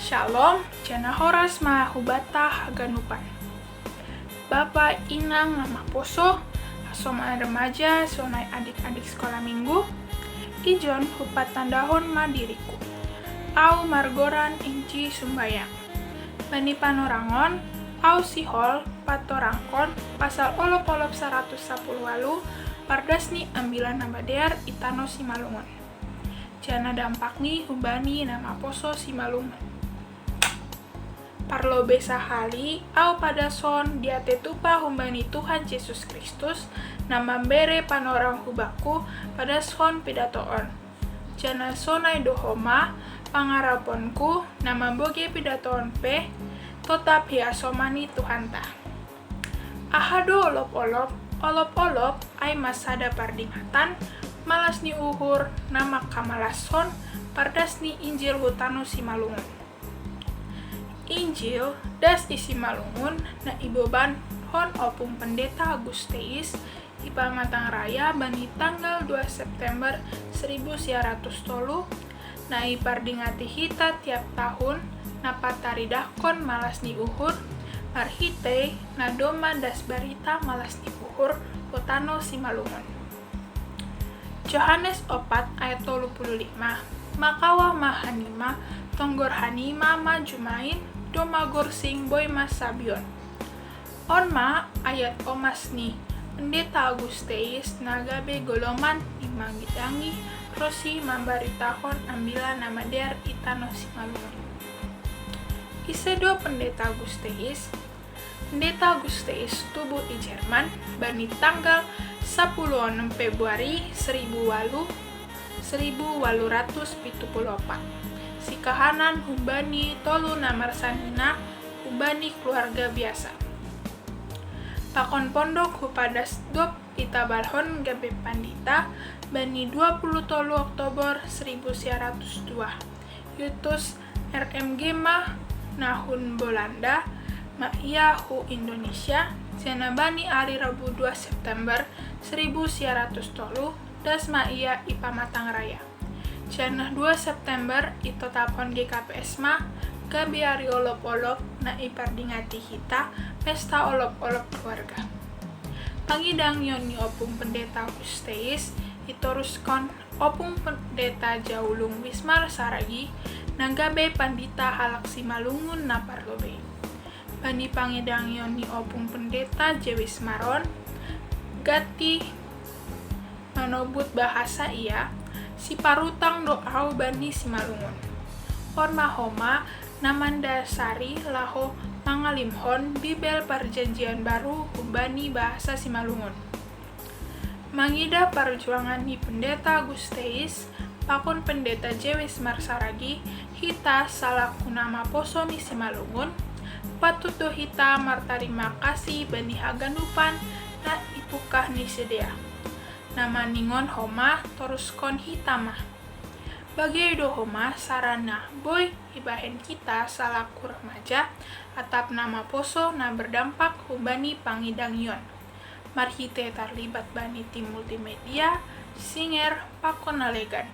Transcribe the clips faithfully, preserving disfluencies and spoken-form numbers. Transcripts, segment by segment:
Shalom, jana horas ma hubata haganupan. Bapa inang na maposo, hasoman remaja sonai adik-adik sekolah minggu, ijon hupatandahon ma diriku. Au margoran Inci Sumbayang. Bani panorangon, au sihol patorangkon pasal olop-olop saratus sapuluh walu, pardas ni Ambilan Nabadear i tano Simalungun. Jana dampakni humbani na maposo Simalungun. Parlobe sahali au padashon diate tupa humbani Tuhan Jesus Kristus, na mambere panorang hubaku padashon pidatoon. Jana sonai do homa pangaraponku na mambogei pidatoon pe, totap hiasoman ni Tuhanta. Aha do olop-olop? Olop-olop ai ma sada pardingatan, malas ni uhur, na mangkamalashon pardas ni Injil hu tano Simalungun. Injil das i Simalungun na ibobankon Opung Pendeta Agusteis i Pamatang Raya bani tanggal dua September seribu sia ratus tolu, na ipardingati hita tiap tahun, na pataridahkon malas ni uhur, marhitei na domma das barita malas ni uhur hu tano Simalungun. Johanes opat ayat tolu puluh lima, makawa ma hanima, tonggor hanima ma jumain, domma gorsing boi ma sabion. On ma ayat omas ni Pendeta Agusteis na gabe goloman ni mangidangi ro si mambaritahon Ambilan Nabadear i tano Simalungun. Ise do Pendeta Agusteis? Pendeta Agusteis tubuh i Jerman bani tanggal sapuluh onom Februari seribu walu, seribu walu ratus pitu puluh opat. Si kahanan humbani tolu na marsanina, humbani keluarga biasa. Pakon pondok hupadas dob itabalhon gabe pandita bani dua puluh tolu Oktober seribu sia ratus dua. Iutus R M G ma na hun Bolanda ma ia hu Indonesia, jana bani ari Rabu dua September seribu sia ratus tolu das ma ia i Pamatang Raya. Jana dua September itotapkon G K P S ma gabe ari olop-olop na ipardingati hita pesta olop-olop keluarga. Pangidangion ni Opung Pendeta Agusteis itoruskon Opung Pendeta Jaulung Wismar Saragi na gabe pandita halak Simalungun na parlobei. Bani pangidangion ni Opung Pendeta J. Wismar on, gati manobut bahasa ia, siparutang do au bani Simalungun. On ma homa na mandasari laho mangalimhon Bibel Parjanjian Baru humbani bahasa Simalungun. Mangidah parjuangan ni Pendeta Agusteis pakon Pendeta J. Wismar Saragi, hita salaku na maposo ni Simalungun, patut do hita martarima kasih bani haganupan na ipungkah ni sidea. Na maningon homa toruskon hita ma. Bage do homa sara na boi ibahen hita salaku remaja atap na maposo na berdampak humbani pangidangion, marhite tarlibat bani tim multimedia, singer, pakon na legan.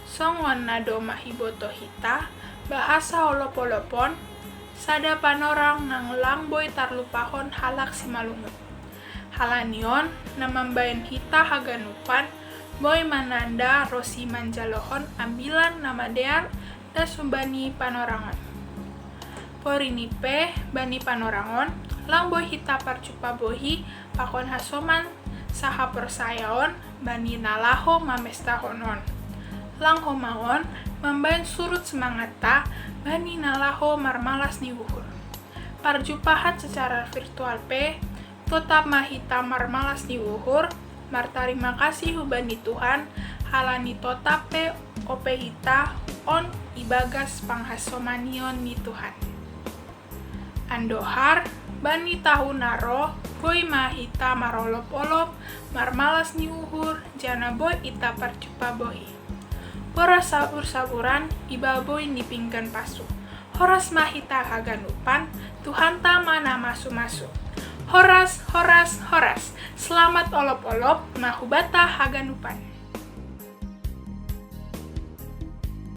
Songon na domma iboto hita, bahasa olop-olop on sada panorang na lang boi tarlupahon halak Simalungun. Halani on, na mambahen hita haganupan boi mananda ro si manjalohon Ambilan Nabadear das humbani panorang on. Porini pe bani panorang on, lang boi hita parjumpa bohi pakon hasoman sahaporsayaon bani na laho mamestahon on. Lang homa on mambahen surut semangatta bani na laho marmalas ni uhur. Parjumpahan secara virtual pe, totap ma hita marmalas ni uhur, martarima kasih humbani Tuhan, halani totap pe ope hita on ibagas panghasomanion ni Tuhan. Andohar, bani tahu na ro, boi ma hita marolop-olop, marmalas ni uhur, jana boi ita parjumpa bohi. Boras sabur-saburan, iba boi ni pinggan pasu. Horas ma hita haganupan, Tuhanta ma na masu-masu. Horas, horas, horas. Selamat olop-olop ma hubata haganupan.